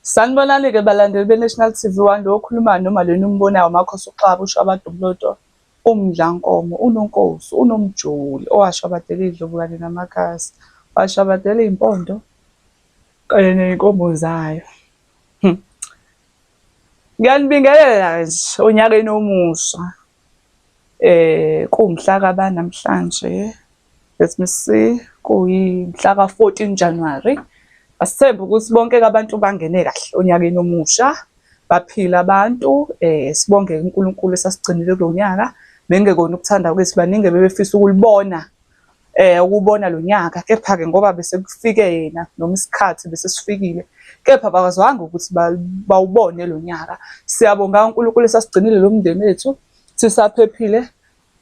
Sanibonani-ke balandeli be-National TV One, lo okhulumayo noma lona umbonayo uMakhosi uXaba uShabadu Mloto, uMdlankomo, uNonkosi, uNomjoli owashabadela iy'ndlovu kanye namakhasi, washabadela iy'mpondo kanye ney'nkomo zayo. Ngiyanibingelela nje onyakeni omusha. Kuwumhla kabani namhlanje? Let me see, kuyimhla ka-14 January. Asithembe ukuthi bonke-ke abantu bangene kahle onyakeni omusha, baphila abantu. Sibonge uNkulunkulu esasigcinile kulo nyaka. Bekungekona ukuthanda kwethu, baningi ebebefisa ukulibona ukubona lo nyaka, kepha-ke ngoba bese kufike yena noma isikhathi bese sifikile, kepha abakwazanga ukuthi bawubone lo nyaka. Siyabonga uNkulunkulu esasigcinile lo mndeni wethu, sisaphephile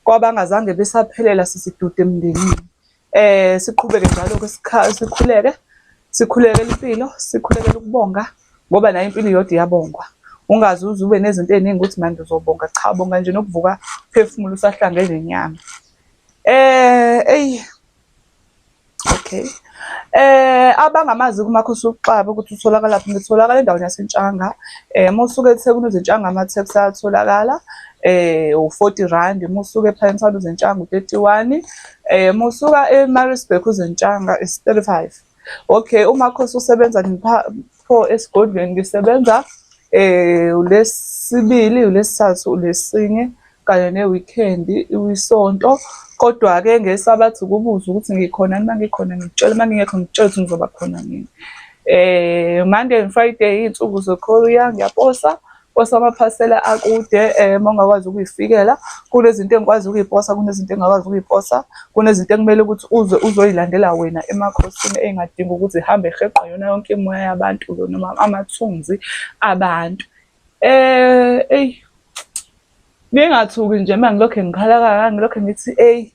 kwabangazange besaphelela sisidude emndenini. Siqhubeke njalo-ke sikhuleke, sikhulekele impilo, sikhulekele ukubonga ngoba nayo impilo iyodwa iyabongwa. Ungaze uze ube nezinto ey'ningi ukuthi manje uzobonga, cha bonga nje nokuvuka uphefumule usahlangene nenyama. Eyi okay. Abangamazi kuMakhosi uXaba ukuthi utholakala phi, ngitholakala endaweni yaseNtshanga. Uma usuka eThekwini uze eNtshanga ama-taxi ayatholakala u-40 rand, uma usuka ePinetown uze eNtshanga u-31, uma usuka eMaritzburg uze eNtshanga is 35. Okay, uMakhosi usebenza pho esigodlweni ngisebenza uLwesibili, uLwesithathu, uLwesinye kanye ne-weekend isonto. Kodwa-ke ngeSabatha ukubuza ukuthi ngikhona yini, uma ngikhona ngikutshele, uma ngingekho ngikutshele ukuthi ngizoba khona nini. Monday and Friday iy'nsuku ze-courier ngiyaposa, posa amaphasela akude uma ungakwazi ukuyifikela. Kunezinto engikwazi ukuy'posa, kunezinto engingakwazi ukuy'posa, kunezinto ekumele ukuthi uze uzoyilandela wena emakhosini ey'ngadingi ukuthi zihambe ziheqwe iyona yonke imimoya yabantu noma amathunzi abantu. Eyi ningathuki nje uma ngilokhu ngikhala kangaka ngilokhu ngithi eyi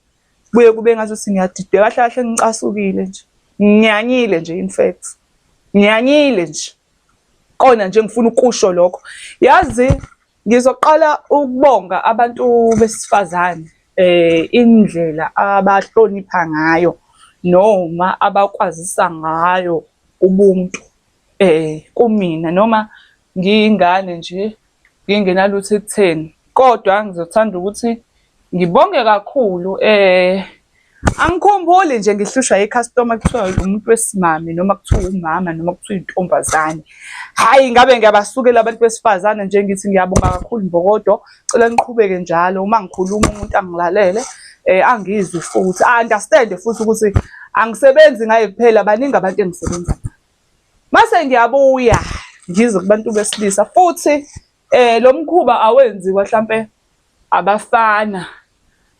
kuye kube ngazuthi ngiyadideka, kahle kahle ngicasukile nje, nginyanyile nje in fact, nginyanyile nje. Kona nje ngifuna ukusho lokho. Yazi ngizoqala ukubonga abantu besifazane indlela abahlonipha ngayo noma abakwazisa ngayo ubuntu kumina noma ngiyingane nje ngingenalutho ekutheni kodwa ngizothanda ukuthi ngibonge kakhulu angikhumbuli nje ngihlushwa i-customer kuthiwa umuntu wesimame noma kuthiwa umama noma kuthiwa intombazane. Hhayi ngabe ngiyabasukela abantu besifazane nje ngithi ngiyabonga kakhulu mbokodo, cela niqhubeke njalo uma ngikhuluma umuntu angilalele angizwe futhi a-understand-e futhi ukuthi angisebenzi ngaye kuphela baningi abantu engisebenza nabo. Mase ngiyabuya ngize kubantu besilisa futhi lo mkhuba awenziwa hlampe abafana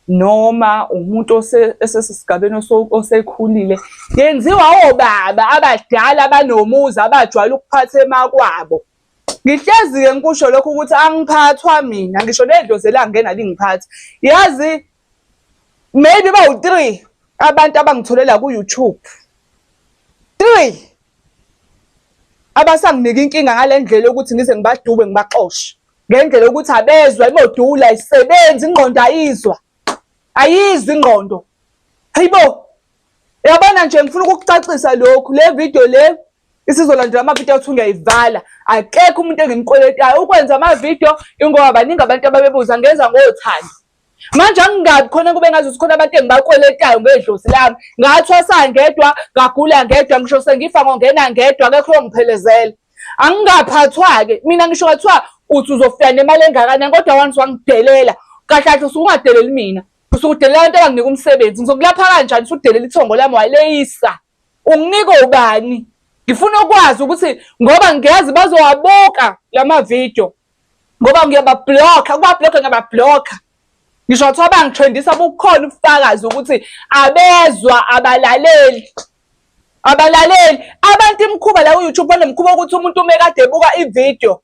noma umuntu esesesigabeni osekhulile, yenziwa obaba abadala abanomuzi abajwayele ukuphatha emakwabo. Ngihlezi-ke ngikusho lokho ukuthi angiphathwa mina ngisho nedlozi elangena lingiphatha. Yazi maybe bawu-three abantu abangitholela ku-YouTube. 3 abasanginika inkinga ngale ndlela yokuthi ngize ngibadube ngibaxoshe ngendlela yokuthi abezwa imodula ayisebenzi ingqondo ayizwa ayizwa ingqondo hayibo yabona nje ngifuna ukukucacisa lokhu le video le isizolandela amavidiyo athi ngiyayivala akekho umuntu engimkweletayo ukwenza amavidiyo ingoba baningi abantu ababebuza ngenza ngothando Manje angingabi khona kube ngazuthi khona abantu engibakweletayo ngedlozi lami. Ngathwasa ngedwa, ngagula ngedwa, ngisho sengifa ngongena ngedwa, akekho ongiphelezela. Angingaphathwa-ke, mina ngisho ngathiwa uthi uzofika nemali engakanani kodwa once wangidelela. Kahle kahle usuke ungadeleli mina. Usuke udelela abantu abanginika umsebenzi. Ngizokulapha kanjani usudelela ithongo lami waleyisa? Unginika ubani? Ngifuna ukwazi ukuthi ngoba ngiyazi bazowabuka lama video. Ngoba ngiyababhlokha, ukubabhlokha ngiyababhlokha. Ngisho kuthiwa bangithrendisa bukhona ubufakazi ukuthi abezwa abalaleli. Abalaleli. Abantu imikhuba la ku-YouTube banomkhuba wokuthi umuntu uma ekade ebuka ividiyo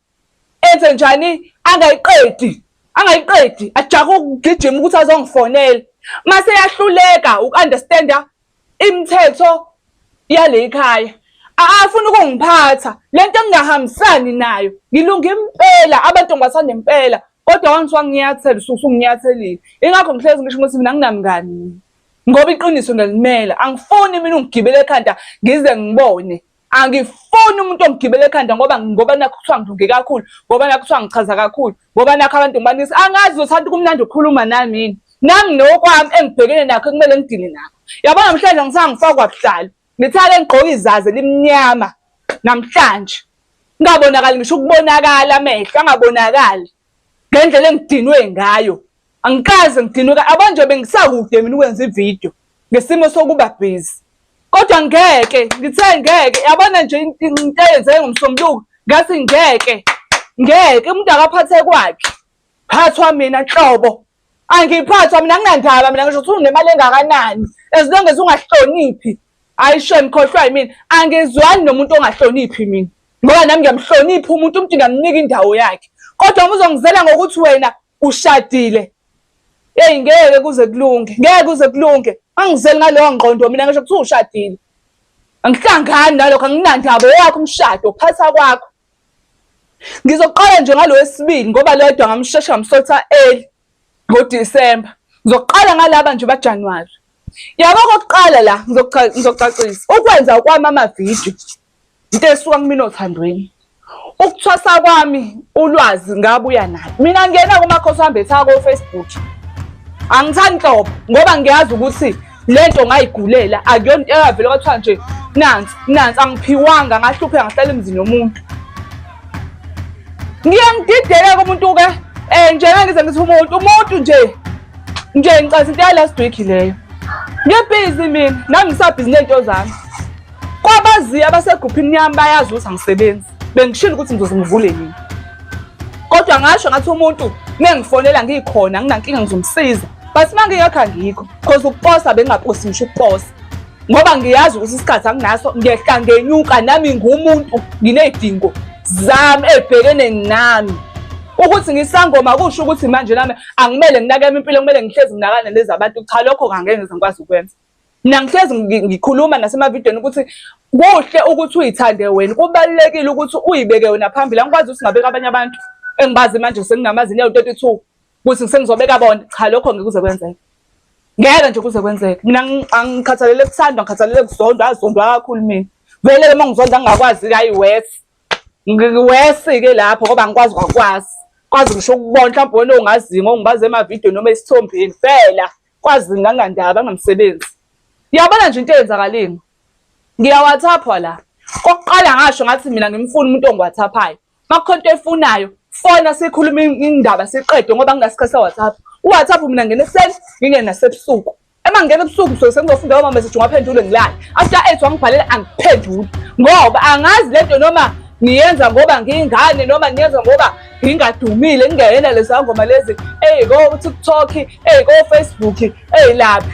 enze njani angayiqedi angayiqedi ajahe ukugijima ukuthi azongifonela mase yahluleka uku-understanda imithetho yale khaya afuna ukungiphatha lento engingahambisani nayo ngilunga impela abantu ngibathanda impela kodwa once wanginyathela usuke usunginyathelile ingakho ngihlezi ngisho ukuthi mina nginamngani ngoba iqiniso ngiyalimela angifuni mina ungigibele ekhanda ngize ngibone. Angifuni umuntu ongigibela ekhanda ngoba nakho kuthiwa ngilunge kakhulu, ngoba nakho kuthiwa ngichaza kakhulu, ngoba nakho abantu ngibanisa. Angazi uthanda kumnandi ukukhuluma nami yini. Nami nokwami engibhekene nakho ekumele ngidile nakho. Yabona namhlanje ngisangifakwa buhlalu. Ngithake ngigqoke izazi elimnyama namhlanje. Ngingabonakali ngisho ukubonakala amehlo angabonakali ngendlela engidinwe ngayo. Angikaze ngidinwe yabo nje bengisakude mina ukwenza ividiyo ngesimo sokuba busy. Kodwa ngeke, ngithe ngeke, yabona nje into eyenzeke ngoMsombuluko, ngathi ngeke, ngeke umuntu akaphathe kwakhe. Phathwa mina nhlobo. Angiphathwa mina nginandaba mina ngisho ukuthi unemali engakanani. As long as ungahloniphi. Hayi shem khohlwa yimina. Angizwani nomuntu ongahloniphi mina. Ngoba nami ngiyamhlonipha umuntu, umuntu ngiyamnika indawo yakhe. Kodwa uma uzongizela ngokuthi wena ushadile, eyi ngeke kuze kulunge, ngeke kuze kulunge. Angizeli ngaleyo ngqondo mina ngisho kuthiwa ushadile. Angihlangani nalokho, anginandaba owakho umshado, phatha kwakho. Ngizoqala nje ngalo wesibili ngoba lodwa ngamsheshe ngamsotha early ngoDisemba. Ngizoqala ngalaba nje baJanuwari. Yabo kokuqala la ngizocacisa ukwenza kwami amavidiyo into esuka kumina othandweni. Ukuthwasa kwami ulwazi ngabuya nalo. Mina ngiyena kumakhosi ohamba ethaka ko-Facebook. Angithandi nhlobo ngoba ngiyazi ukuthi le nto ngayigulela akuyona into eyavele kwathiwa nje nansi nansi angiphiwanga ngahlupheka ngahlala emzini womuntu. Ngiye ngidideke umuntu-ke um nje ngize ngithi umuntu umuntu nje nje ngicasa into ya-last week leyo. Ngibhizi mina nami ngisabhizi ney'nto zami. Kwabaziyo abasegruphini yami bayazi ukuthi angisebenzi. Bengishilo ukuthi ngizoze ngivule nini. Kodwa ngasho ngathi umuntu mengifonela ngikhona anginankinga ngizomsiza. But uma ngingekho angikho because ukuposa bengingaposi ngisho ukuposa. Ngoba ngiyazi ukuthi isikhathi anginaso ngiyehla ngenyuka nami ngumuntu nginey'dingo zami ey'bhekene nami. Ukuthi ngisangoma kusho ukuthi manje nami angimele nginake impilo kumele ngihlezi nginakane nezabantu. Cha lokho angeke ngize ngikwazi ukwenza. Mina ngihlezi ngikhuluma nasemavidiyweni ukuthi kuhle ukuthi uyithande wena, kubalulekile ukuthi uyibeke wena phambili. Angikwazi ukuthi ngabeka abanye abantu engibazi manje senginamazinyo awu-32 ukuthi sengizobeka bona. Cha lokho ngeke kuze kwenzeke. Ngeke nje kuze kwenzeke. Mina angikhathalele kuthandwa, ngikhathalele kuzondwa, azondwa kakhulu mina. Vele-ke uma ngizonda ngingakwazi-ke ayi worse. Ngiwesi-ke lapho ngoba angikwazi kwakwazi. Kwazi ngisho ukubona mhlawumbe wena ongazingo ongibazi emavidiyweni noma esithombeni phela. Kwazi ngangandaba ngamsebenzi. Yabona nje into eyenzakalile. Ngiyawathapha la. Kokuqala ngasho ngathi mina ngimfuna umuntu ongiwathaphayo. Makukhona into efunayo, fona sikhulume indaba siqede ngoba nginasikhathi sa-WhatsApp. U-WhatsApp mina ngena ekuseni, ngingene nasebusuku. Ema ngingena ebusuku ngisuke sengizofunda ama message ngiwaphendule ngilale. After 8 wangibhalela angiphenduli ngoba angazi lento noma niyenza ngoba ngiyingane noma niyenza ngoba ngingadumile ngingeyena leza ngoma lezi eyi ko-TikTok eyi ko-Facebook eyi laphi.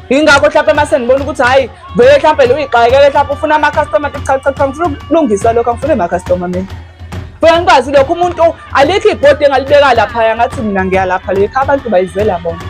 Yingakho mhlawumpe uma sengibona ukuthi hhayi vele mhlawumpe lo uyixakekele mhlawumpe ufuna ama-customer cha cha cha ngifuna ukulungisa lokho angifuni ama-customer mina. Funa ngikwazi lokho umuntu alikho ibhodi engalibeka laphaya ngathi mina ngiyalapha lekho abantu bayizela bona.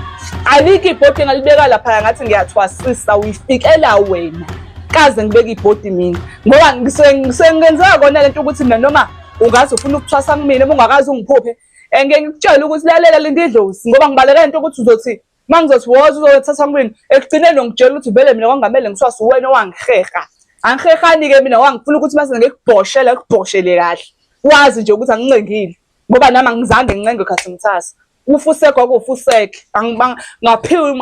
Alikho ibhodi engalibeka laphaya ngathi ngiyathwasisa uyifikela wena. Kaze ngibeke ibhodi mina ngoba ngisuke ngenzeka kona lento ukuthi mina noma ungaze ufuna ukuthwasa kumina uma ungakaze ungiphuphe ngeke ngikutshele ukuthi lalela linda idlozi ngoba ngibaleka into ukuthi uzothi uma ngizothi woza uzothatha kumina ekugcineni ungitshela ukuthi vele mina kwangamele ngiswase uwena owangiheha. Angihehani-ke mina wangifuna ukuthi mase ngikubhoshele ngikubhoshele kahle wazi nje ukuthi angincengile ngoba nami angizange ngincenge khathi ngithasa. Ufuseke kwakuwufuseke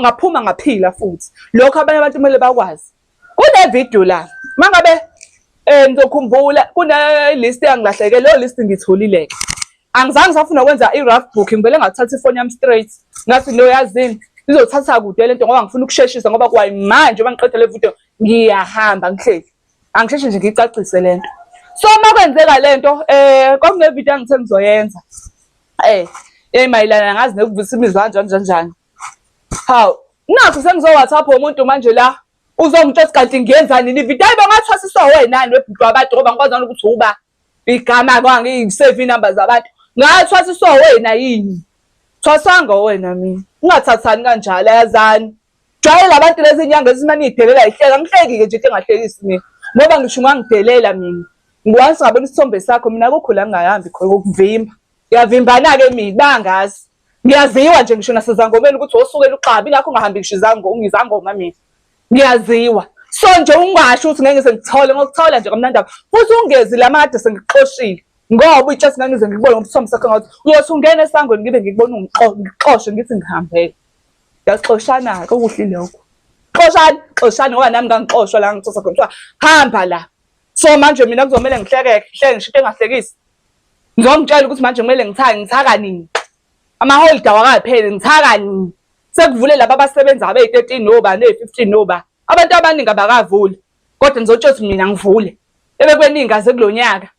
ngaphuma ngaphila futhi lokho abanye abantu kumele bakwazi. Kune-video la uma ngabe ngizokhumbula kune-list eyangilahleke leyo list ngiyitholile-ke. Angizange ngisafuna ukwenza i-rough book ngivele ngathatha ifoni yami straight ngathi no yazini izothatha kude lento ngoba ngifuna ukusheshisa ngoba kwayimanje uma ngiqeda le video ngiyahamba ngihleli. Angisheshe nje ngiyicacise lento. So uma kwenzeka lento kwakune video engithe ngizoyenza. Mayelana ngazi nokuvisa imizwa kanjani kanjani. Hawu, nakho sengizo-WhatsApp umuntu manje la uzongitshela ukuthi kanti ngiyenzani nini ividiyo. Hayi bo ngathwasiswa wena webhuti wabantu ngoba ngikwazi ukuthi uba igama kwangiyi-save iy'namba zabantu. Ngathwasiswa wena yini? Thwaswanga wena mina. Ungathathani kanjalo ayazani. Jwayela abantu lezi nyanga ezimane iy'delela yihleka. Angihleki-ke nje into engahlekisi mina. Ngoba ngisho ungangidelela mina. Once ngabona isithombe sakho mina akukho la ngingahambi khona ukuvimba. Ngiyavimbana-ke mina bangazi. Ngiyaziwa nje ngisho nasezangomeni ukuthi osukela uxabi ingakho ungahambi ngisho izangoma mina. Ngiyaziwa. So nje ungasho ukuthi ngeke ngize ngikuthole, ngokuthola nje kamnandi futhi ungezi la makade sengikuxoshile. Ngoba uyitshela ngeke ngize ngikubone ngoba isithombe sakho ngathi uyothi ungena esangweni ngibe ngikubona ungixoshe ngithi ngihambele. Yaxoshana-ke okuhle lokho. Xoshani, xoshani ngoba nami ngangixoshwa la ngithatha khona kuthiwa hamba la. So manje mina kuzomele ngihlekeke, ngihleke ngisho into engahlekisi. Ngizongitshela ukuthi manje kumele ngithake, ngithaka nini? Amaholide awakapheli, ngithaka nini? Sekuvule laba abasebenza abeyi-13 noba neyi-15 noba. Abantu abaningi abakavuli. Kodwa ngizotshela ukuthi mina ngivule. Ebekweningi aze kulo nyaka.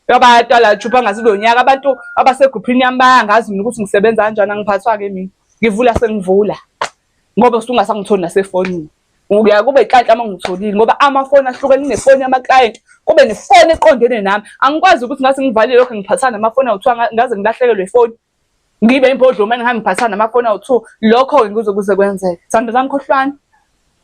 Abantu la ngazi kulo nyaka abantu abasegruphini yami bayangazi mina ukuthi ngisebenza kanjani angiphathwa-ke mina. Ngivula sengivula. Ngoba usungasangitholi nasefonini. Uya kube inhlanhla uma ngitholile ngoba amafoni ahlukene kunefoni yamaklayenti kube nefoni eqondene nami. Angikwazi ukuthi ngase ngivalile lokho ngiphathana namafoni awu-2 ngaze ngilahlekelwe ifoni. Ngibe imbodloma engihambe ngiphathana namafoni awu-2 lokho-ke kuze kuze kwenzeke. Thando zami khohlwani.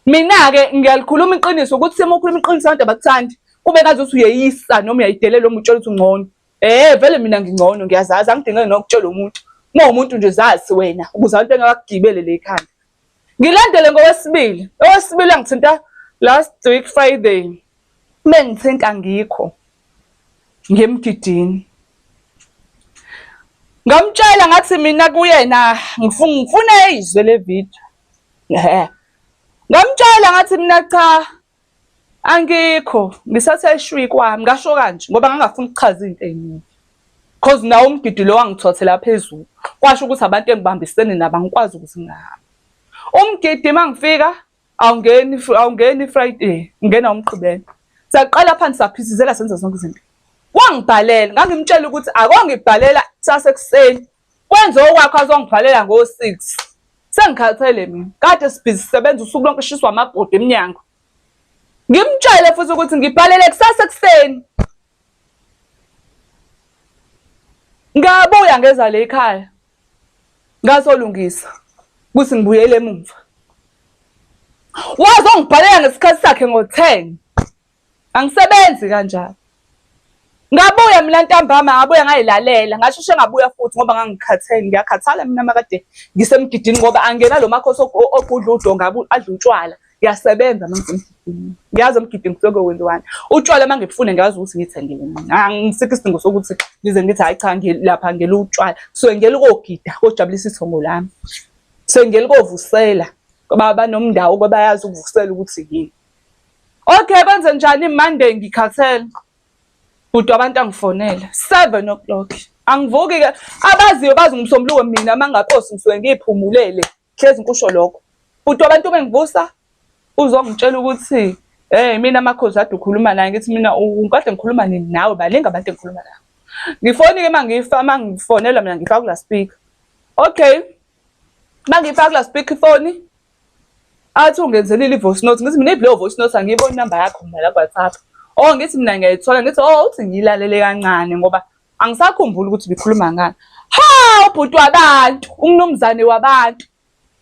Mina-ke ngiyalikhuluma iqiniso ukuthi uma ukhuluma iqiniso abantu abakuthandi. Kube ngazi ukuthi uyeyisa noma uyayidelela noma utshela ukuthi ungcono. Eh vele mina ngingcono ngiyazazi angidingeki nokutshela umuntu. Uma umuntu nje zazi wena ukuze abantu bengakugibele le khanda. Ngilandele ngowesibili. Owesibili angithinta last week Friday. Bengithinta ngikho ngemgidini. Ngamtshela ngathi mina kuyena ngifuna izwe le video. Ehhe. Ngamtshela ngathi mina cha angikho ngisathe eshwi kwami ngasho kanje ngoba ngangafuni ukuchaza izinto eziningi. Cause nawo umgidi lo wangithothela phezulu. Kwasho ukuthi abantu engibambisene nabo angikwazi ukuthi ngingahamba. Umgidi mangifika awungeni awungeni Friday, ungena umgqibelo. Saqala phansi saphithizela senza zonke izinto. Wangibhalela, ngangimtshela ukuthi akongibhalela kusasa ekuseni. Kwenze okwakho azongibhalela ngo-6. Sengikhathele mina. Kade sibhizi sisebenza usuku lonke shiswa amabhodi emnyango. Ngimtshele futhi ukuthi ngibhalele kusasa ekuseni. Ngabuya ngeza le ekhaya. Ngazolungisa ukuthi ngibuyele emumva. Wazongibhalela ngesikhathi sakhe ngo-10. Angisebenzi kanjalo. Ngabuya mina ntambama ngabuya ngayilalela ngasheshe ngabuya futhi ngoba ngangikhathele ngiyakhathala mina makade ngisemgidini ngoba angena lo makhosi ogudla udonga adla utshwala ngiyasebenza uma ngisemgidini ngiyazi emgidini kusuke kwenziwani utshwala uma ngibufuna ngiyazi ukuthi ngithengele mina angisikho isidingo sokuthi ngize ngithi hayi cha ngilapha ngela utshwala so ngela ukogida kojabulisa ithongo lami so ngela ukovusela ngoba banomndawo bayazi ukuvusela ukuthi yini. Okay kwenze njani Monday ngikhathele. Bhuti abantu angifonela 7 o'clock. Angivuki ke abaziyo bazi ngomsombuluko mina mangakosi ngisuke ngiphumulele. Hlezi ngikusho lokho. Bhuti abantu bengivusa uzongitshela ukuthi hey mina amakhosi ade ukhuluma naye ngithi mina kade ngikhuluma nini nawe baningi abantu engikhuluma nabo. Ngifoni ke mangifa mangifonela mina ngifaka kula speaker. Okay. Mangifaka kula speaker ifoni athi ungenzelile i-voice note ngithi mina leyo voice note angiyiboni inamba yakho mina la ku-WhatsApp. Oh ngithi mina ngiyayithola ngithi oh uthi ngiyilalele kancane ngoba angisakhumbuli ukuthi bikhuluma ngani. Ha ubhuti wabantu, umnumzane wabantu.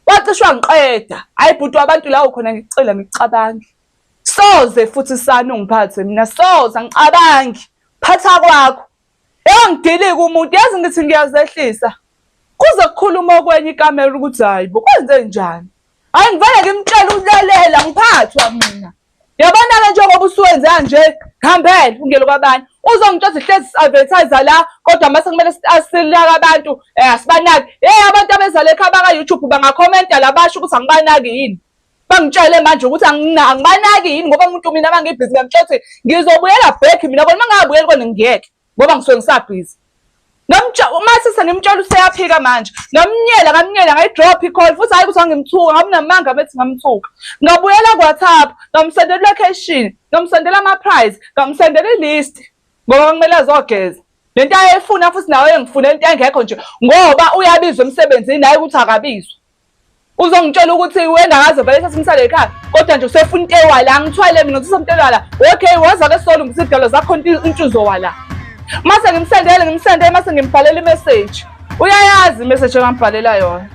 Wacishwa ngiqeda. Hayi bhuti wabantu la ukhona ngikucela ngikucabangi. Soze futhi sani ungiphathe mina soze angicabangi. Phatha kwakho. Engidilika umuntu yazi ngithi ngiyazehlisa. Kuze kukhuluma okwenye ikamera ukuthi hayi bo kwenze njani. Hayi ngivele ngimtshele ulalela ngiphathwa mina. Yabona-ke njengoba usuwenze kanje hambele ungele kwabanye. Uzongitshela ukuthi hlezi si-advertise la kodwa mase kumele silake abantu asibanaki. Hey abantu abeza le ekhaya baka-YouTube bangakhomenta la basho ukuthi angibanaki yini. Bangitshele manje ukuthi angibanaki yini ngoba umuntu mina mangibhizi ngiyamtshela ukuthi ngizobuyela back mina kona mangingabuyeli kona ngiyeke ngoba ngisuke ngisabhizi. Ngamtshela uma sesengimtshela useyaphika manje. Ngamnyela ngamnyela ngayidrop i-call futhi hayi ukuthi ngimthuka ngabunamanga bethi ngamthuka. Ngabuyela ku-WhatsApp ngamsendela location, ngamsendela ama-price, ngamsendela i-list ngoba kumele azogeza. Lento ayefuna futhi nawe engifuna into engekho nje ngoba uyabizwa emsebenzini hayi ukuthi akabizwa. Uzongitshela ukuthi wena akaze vele sesimsale ekhaya kodwa nje usefuna into ewala angithwele mina uthi into ewala. Okay waza ke solo ngisidalo zakho intshuzo wala. Mase ngimsendele ngimsendele mase ngimbhalela imessage. Uyayazi imessage engambhalela yona.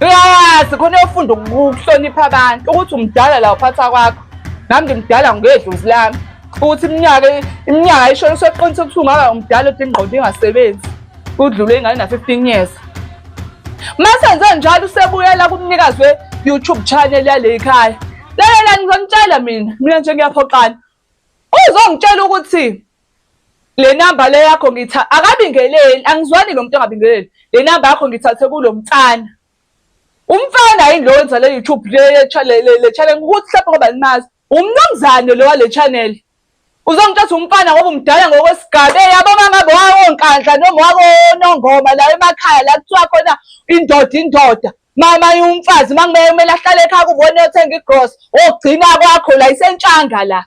Uyayazi khona uyofunda ukuhlonipha abantu ukuthi umdala la uphatha kwakho. Nami ngimdala ngedlozi lami. Ukuthi iminyaka ishona useqinisa ukuthi ungaba umdala uthi ingqondo ingasebenzi. Udlule ingane na 15 years. Masenze njalo usebuyela kumnikazi we-YouTube channel yale ekhaya. Lalela ngizonitshela mina, mina nje ngiyaphoxana. Uzongitshela ukuthi le namba le yakho ngitha akabingeleli, angizwani lo muntu ongabingeleli. Le namba yakho ngithathe kulo mfana. Umfana yini lo wenza le YouTube le le channel ukuthi mhlawumbe ngoba nimazi. Umnumzane lo wale channel. Uzongithatha umfana ngoba umdala ngokwesigaba yabo uma ngabe wawonkandla noma wakonongoma la emakhaya la kuthiwa khona indoda indoda mama umfazi uma kumele kumele ahlale ekhaya kubona uyothenga igross ogcina kwakho la isentshanga la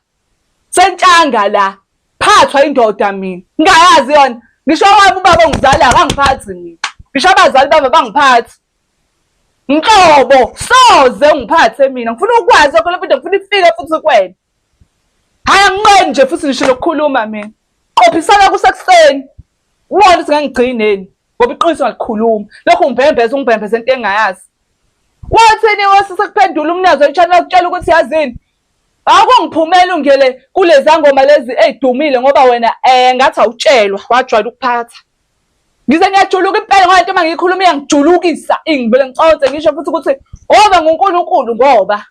sentshanga la phathwa indoda mina ngingayazi yona ngisho wami ubaba ongizala akangiphathi mina ngisho abazali bami abangiphathi nhlobo soze ungiphathe mina ngifuna ukwazi lokho le ngifuna ifike futhi kuwena. Hhayi anginqeni nje futhi ngisho nokukhuluma mina. Qophisana kusekuseni. Ubone ukuthi ngangigcineni ngoba iqiniso ngalikhuluma. Lokhu ungibhembeza ungibhembeza into engingayazi. Wathini wase sekuphendula umnazo echannel akutshela ukuthi yazini. Akungiphumela ungele kulezi ngoma lezi ezidumile ngoba wena eh ngathi awutshelwa wajwayela ukuphatha. Ngize ngiyajuluka impela ngoba into uma ngiyikhuluma iyangijulukisa ingivele ngiconse ngisho futhi ukuthi oba nguNkulunkulu ngoba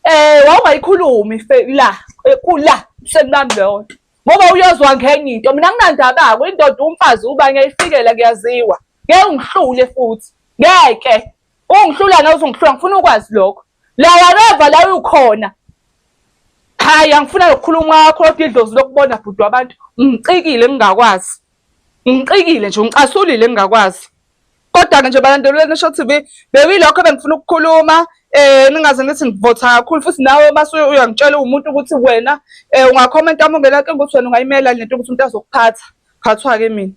eh wawungayikhulumi la eh, kula senibambe leyo nto ngoba uyozwa ngenye into mina nginandaba-ko indoda umfazi uba ngiyayifikela kuyaziwa ngeke ungihlule futhi ngeke ungihlula nawe uzongihlula ngifuna ukwazi lokho la whatever la ukhona hayi angifuna nokukhuluma kwakho kodwa idlozi lokubona bhuti wabantu ngicikile ngingakwazi ngicikile nje ngicasulile ngingakwazi Kodwa-ke nje balandeli beNisho TV bekuyilokho ebengifuna ukukhuluma eh ningaze nithi ngivotha kakhulu futhi nawe mase uyangitshela umuntu ukuthi wena eh ungakhomenta uma ungenankinga ukuthi wena ungayimela lento ukuthi umuntu azokuphatha phathwa-ke mina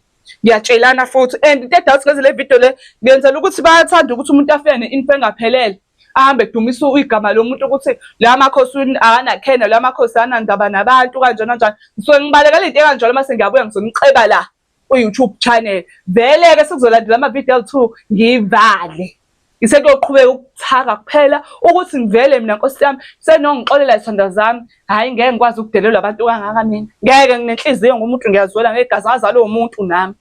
ngiyatshelana futhi and into edala ukuthi ngenze le video le ngiyenzela ukuthi bayathanda ukuthi umuntu afike ne-info engaphelele ahambe edumisa igama lomuntu ukuthi la makhosi akanakhena la makhosi anandaba nabantu kanjani kanjani ngisuke ngibalekela into ekanjalo mase ngiyabuya ngizomceba la ku-YouTube channel. Vele-ke sekuzolandela ama-video awu-2 ngivale. Ngisekuyoqhubeka ukuthaka kuphela ukuthi ngivele mina nkosi yami senongixolela zithandwa zami. Hhayi ngeke ngikwazi ukudelelwa abantu kangaka mina. Ngeke nginenhliziyo ngumuntu ngiyazwela ngegazi ngazalwa umuntu nami.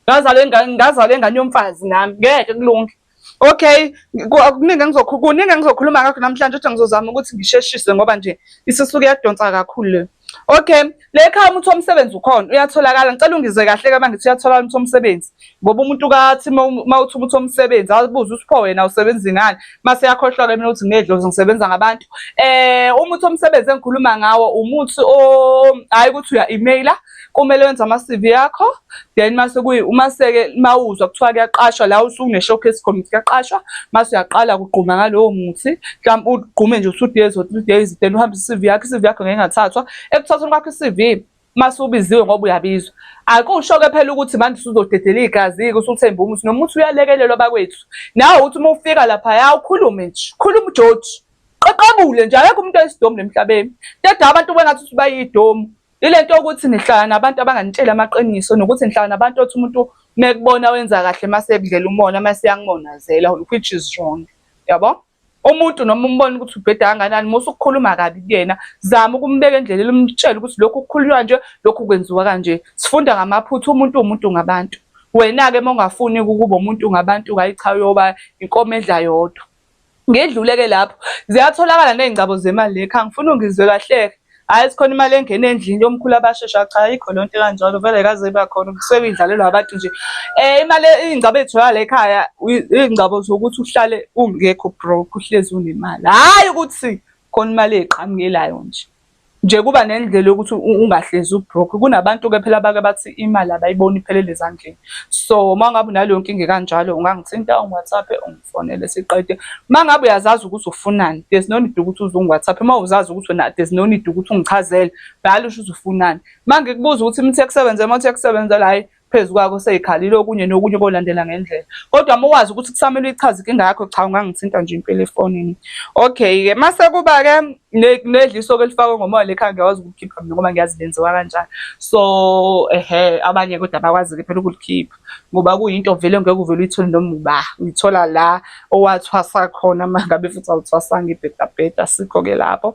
Ngazalwa ngazalwa ingane yomfazi nami. Ngeke kulunge. Okay, kuningi engizokhuluma kuningi engizokhuluma ngakho namhlanje kodwa ngizozama ukuthi ngisheshise ngoba nje isisuke yadonsa kakhulu le. Okay, le khaya umuthi womsebenzi ukhona uyatholakala. Ngicela ungizwe kahle ke mangithi uyatholakala umuthi womsebenzi. Ngoba umuntu kathi uma uthi umuthi womsebenzi azibuze ukuthi pho wena usebenza ngani. Mase yakhohlwa ke mina ukuthi nginedlozi ngisebenza ngabantu. Eh umuthi womsebenzi engikhuluma ngawo umuthi o hayi ukuthi uya emaila kumele wenze ama-CV yakho then mase kuyi uma seke mawuzwa kuthiwa kuyaqashwa la usune-showcase committee kuyaqashwa mase uyaqala kugquma ngalowo muthi mhlawumbe ugqume nje 2 days or 3 days then uhambe i-CV yakho i-CV yakho ngeke ingathathwa ekuthathweni kwakho i-CV mase ubiziwe ngoba uyabizwa akusho-ke phela ukuthi manje usuzodedela igazi-ke usuthemba umuthi nomuthi uyalekelelwa bakwethu nawe uthi uma ufika laphaya ukhulume nje khuluma ujoji qeqebule nje akekho umuntu oyisidomu emhlabeni kodwa abantu bengathi uthi bayidomu Ile nto yokuthi nihlala nabantu abanganitsheli amaqiniso nokuthi nihlala nabantu othi umuntu mekubona wenza kahle mase ekudlela umona mase yakumonazela which is wrong. Yabo? Umuntu noma umbona ukuthi ubheda kangakanani musa ukukhuluma kabi kuyena zama ukumbeka endleleni umtshele ukuthi lokhu kukhulunywa nje lokhu kwenziwa kanje. Sifunda ngamaphutha umuntu umuntu ngabantu. Wena-ke uma ungafuni ukuba umuntu ngabantu hayi cha uyoba inkomo edla yodwa. Ngedlule-ke lapho ziyatholakala ney'ngcabo zemali le ekhaya ngifuna ungizwe kahle-ke. Hhayi sikhona imali engena endlini yomkhulu abashesha cha ayikho leyo nto ekanjalo vele kaze iba khona kusuke kuyidlalelwa abantu nje. Imali iy'ngcabo ey'tholakala ekhaya iy'ngcabo zokuthi uhlale ungekho broke uhlezi unemali. Hhayi ukuthi khona imali ey'qhamukelayo nje. Nje kuba nendlela yokuthi ungahlezi ubroke. Kunabantu-ke phela abake bathi imali abayiboni iphelele ezandleni. So uma ngabe unaleyo nkinga ekanjalo ungangithinta ungi-WhatsApp ungifonele siqede. Uma ngabe uyazazi ukuthi ufunani, there's no need ukuthi uze ungi-WhatsApp. Uma uzazi ukuthi wena there's no need ukuthi ungichazele, bhala usho ukuthi ufunani. Uma ngikubuza ukuthi imithi yakusebenzela, uma uthi yakusebenzela hhayi phezu kwakho seyikhalile okunye nokunye kolandela ngendlela. Kodwa uma wazi ukuthi kusamele uyichaze inkinga yakho, cha ungangithinta nje impela efonini. Okay-ke mase kuba-ke. Nedliso-ke elifakwe ngomoya lekhaya ngiyakwazi ukulikhipha mina ngoba ngiyazi lenziwa kanjani. So, ehhe abanye kodwa abakwazi-ke phela ukulikhipha ngoba kuyinto vele ongeke uvele uyithole noma uba. Uyithola la owathwasa khona uma ngabe futhi awuthwasanga ibhedabheda asikho-ke lapho.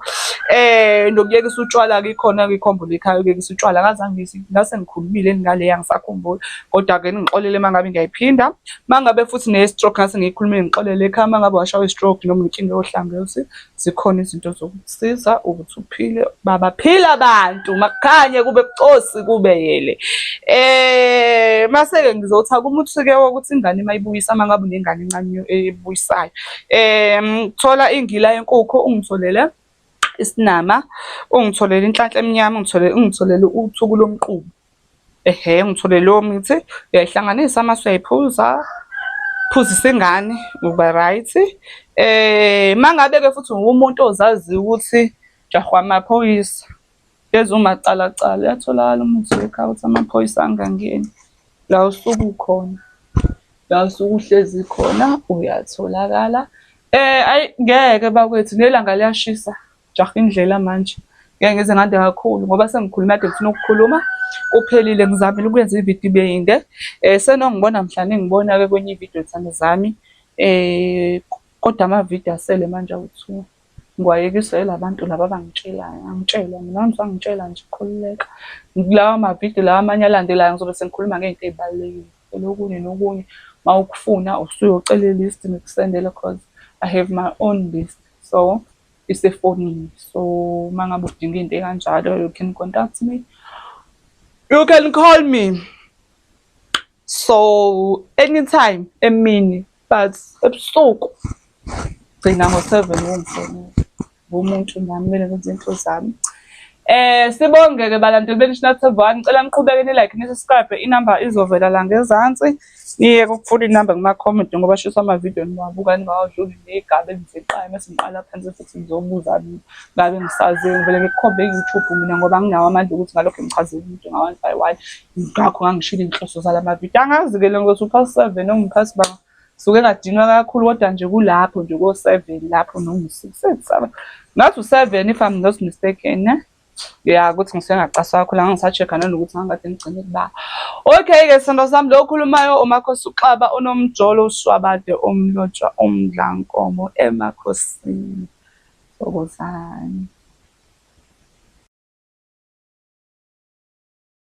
Nokuyekisa utshwala-ke ikhona-ke ikhombo lekhaya ukuyekisa utshwala angazange ngase ngikhulumile ngaleya angisakhumbuli. Kodwa-ke ningixolele uma ngabe ngiyayiphinda. Uma ngabe futhi ne-stroke ngase ngiyikhulumile ngixolele ekhaya uma ngabe washawa i-stroke noma inkinga yohlangothi zikhona izinto zokukusiza ukuthi uphile baba phila bantu makukhanye kube bucosi kube yele eh mase-ke ngizothi akumuthi-ke wokuthi ingane mayibuyisa uma ngabe unengane encane ebuyisayo thola ingila yenkukhu ungitholele isinama ungitholele inhlanhla emnyama ungitholele ungitholele uthuku lomquba. Ehhe, ngithole leyo mithi, uyayihlanganisa mase uyayiphuza, phuzisa ingane uba right. Uma ngabe-ke futhi uwumuntu ozaziyo ukuthi jahwa amaphoyisa, hlezi umacalacala, uyatholakala umuthi ekhaya ukuthi amaphoyisa angangeni la usuke ukhona, la usuke uhlezi khona uyatholakala. Ayi ngeke bakwethu nelanga liyashisa. Jaha indlela manje. Ngeke ngize ngande kakhulu ngoba sengikhulume kade ngifuna ukukhuluma. Kuphelile ngizamile ukuyenza ividiyo ibe yinde. Senongibona mhla ningibona-ke kwenye ividiyo thando zami. Kodwa amavidiyo asele manje awu-two. Ngiwayekiswa yila bantu laba abangitshelayo. Angitshelwa mina, ngisangitshela nje khululeka. Lawa mavidiyo lawa amanye alandelayo ngizobe sengikhuluma ngey'nto ey'balulekile. Phela okunye nokunye uma ukufuna usuyocela i-list ngikusendele cause I have my own list. So isefonini. So uma ngabe udinga into ekanjalo you can contact me. You can call me. So anytime emini but ebusuku gcina ngo-seven ungifonela. Ngumuntu nami kumele ngenze izinto zami. Sibonge-ke balandeli be-National TV One, ngicela niqhubeke ni-like ni-subscribe, inamba izovela la ngezansi. Niyeke ukufuna inamba kuma-comment ngoba shisa amavidiyo niwabuka ningawadluli ney'gaba engizeqayo mese ngiqala phansi futhi ngizobuza mina ngabe ngisaziwe ngivele ngikukhombe i-YouTube mina ngoba anginawo amandla ukuthi ngalokho ngichazele umuntu nga-one by one. Ngakho ngangishilo iy'nhloso zala mavidiyo. Angazi-ke le ngizothi u-past seven noma u-past ba suke ngadinwa kakhulu kodwa nje kulapho nje ko-seven lapho noma u-six, seven. Ngathi u-seven if I'm not mistaken, ne? Ya ukuthi ngisuke ngacaswa kakhulu angangisachecka nanokuthi ngangikade ngigcine kuba. Okay-ke sithandwa sami lo okhulumayo uMakhosi uXaba uNomjolo uSwabade uMlotshwa uMdlankomo emakhosini. Thokozani.